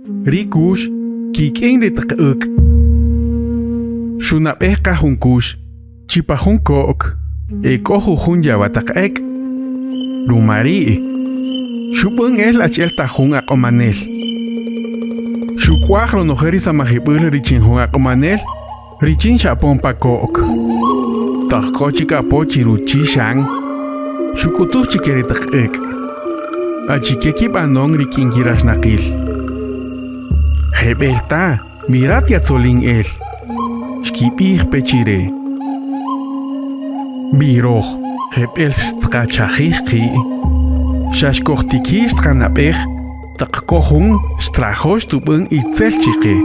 Ri kux kik'in ri taq äk'. Xunab'ej qa jun kux chi pa jun ko'k e k'o jujun yawa taq äk'. Ruma ri', xub'än el achi'el ta jun aq'omanel. Xuk'waj ronojel ri samajib'äl richin jun aq'omanel richin xapon pa ko'k. Taq k'o chik apo chi ruchi' xan, xuk'utuj chi ke ri taq äk', achike kib'anon rik'in kiraxnaqil. Jeb'ël ta, mi rat yatzolin el, xkib'ij pe chi re. Mi röj jeb'ël xtqachajij qi', xa xkojtikïr xtqanab'ej Taq k'o jun xtrajo' xtub'än itzel chi qe.